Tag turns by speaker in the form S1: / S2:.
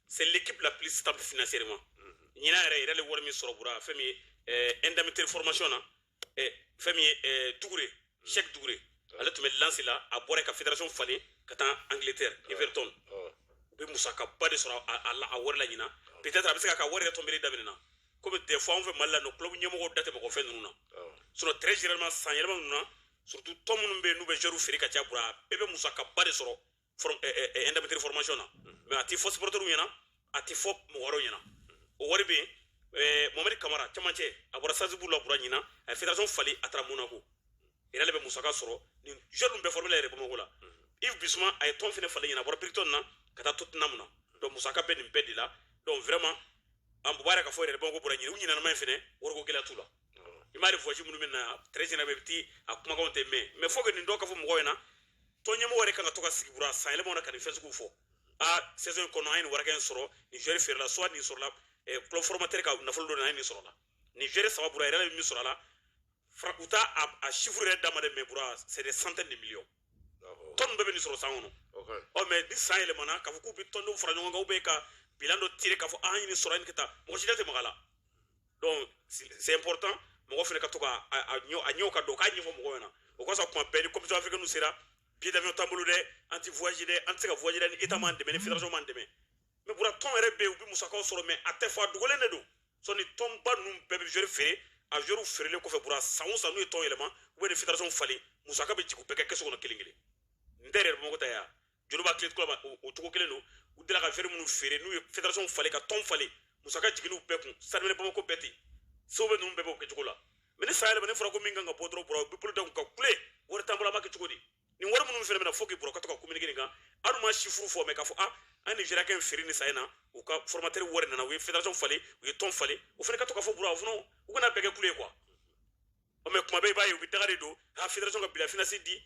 S1: C'est l'équipe la plus stable financièrement. Ɲinan yɛrɛ yɛrɛ le wari min sɔrɔ bura, fɛn min ye indemnité de formation na, fɛn min ye Doucouré, Cheick Doucouré, ale tun bɛ Lens la, a bɔra ka fédération falen ka taa Angleterre, Everton. U bɛ musakaba de sɔrɔ a wari la ɲinan. Peut-être a bɛ se k'a ka wari yɛrɛ tɔnbili daminɛ na, komi des fois anw fɛ Mali la nɔ, club ɲɛmɔgɔw da tɛ mɔgɔ fɛn ninnu na. Sinon très généralement, san yɛlɛma ninnu na, surtout tɔn minnu bɛ yen n'u bɛ joueurs feere ka caya, bura, a bɛɛ bɛ musakaba de sɔrɔ indemnité de formation na. Mais a ti fɔ supporterw ɲɛna, a ti fɔ mɔgɔ wɛrɛw ɲɛna. O wari bɛ yen. Mohamed Kamara camancɛ, a bɔra Salzbourg la bura ɲinan, a ye fédération falen, a taara Monaco. Yɛrɛ bɛ musaka sɔrɔ. Nin joueur ninnu bɛɛ formé la yɛrɛ Bamakɔ la. Yves Bissouma, a ye tɔn fɛnɛ falen ɲinan, a bɔra Brighton na ka taa Tottenham na. Donc musaka bɛ nin bɛɛ de la. Donc vraiment, an b'a yɛrɛ ka fɔ yɛrɛ Bamakɔ bɔra ɲinan, u ɲinanama in fɛnɛ, wariko gɛlɛya t'u la. I m'a ye, voyage minnu bɛ na, très généralement, i bɛ ti a kumakanw tɛ mɛn. Mais faut que nin dɔw ka fɔ mɔgɔw ɲɛna. Tɔn ɲɛmɔgɔ yɛrɛ kan ka to ka sigi bura san yɛlɛmaw na ka nin fɛn suguw fɔ: a saison in kɔnɔ, an ye nin warakɛ in sɔrɔ, nin joueur feerela, soit nin sɔrɔla club formateur ka nafolo dɔ na, an ye nin sɔrɔ la, nin joueur saba bura yɛrɛ bɛ min sɔrɔ a la. U t'a a chiffre yɛrɛ d'a ma dɛ, mais bura, c'est des centaines de millions. Tɔn bɛɛ bɛ nin sɔrɔ san kɔnɔ. Ɔ, mais ni san yɛlɛmana, k'a fɔ k'u bɛ tɔndenw fara ɲɔgɔn kan ou bien ka bilan dɔ tirer k'a fɔ an ye nin sɔrɔ, an ye nin kɛ tan, mɔgɔ si da tɛ maga a la. Donc c'est important, mɔgɔ fana ka to ka a ɲɛw ka dɔn k'a ɲɛfɔ mɔgɔw ɲɛna. O kɔsɔn, kuma bɛɛ ni compétition africaine sera, billet d'avion t'an bolo dɛ, an ti voyage dɛ, an tɛ se ka voyager dɛ ni état m'an dɛmɛ, ni fédération m'an dɛmɛ. Mais bura, tɔn yɛrɛ bɛ yen, u bɛ musakaw sɔrɔ, mais a tɛ fɔ, a dogolen de don. Sɔni tɔnba ninnu bɛɛ bɛ joueur feere, a joueur feerelen kɔfɛ bura, san o san n'u ye tɔn yɛlɛma ou bien ni fédération falen, musaka bɛ jigin u bɛɛ kɛ kɛsu kɔnɔ kelen kelen. Nin tɛ yɛrɛ Bamakɔ ta ye. Joliba Athletic Club, o cogo kelen don. U delila ka joueur minnu feere, n'u ye fédération falen ka tɔn falen, musaka jiginn'u bɛɛ kun. Stade Bamakɔ bɛɛ ten, Segu bɛ ninnu bɛɛ b'o kɛcogo la. Mais ni san yɛlɛma, ne fɔra ko min kan ka bɔ dɔrɔn bura, u bɛ bolo da kun ka kule: wari t'an bolo, an b'a kɛ cogo di? Nin wari minnu fɛnɛ bɛ na, fo k'i bɔrɔ ka to ka communiquer nin kan. Hali ma chiffre fɔ, mais k'a fɔ ah, an ni joueur in feere nin san in na, u ka formateur wari nana, u ye fédération falen, u ye tɔn falen, o fɛnɛ ka to ka fɔ bura, o fana u kana bɛɛ kɛ kule ye quoi. Ɔ, mais kuma bɛɛ i b'a ye u bɛ daga de don ah, fédération ka bilan finance di.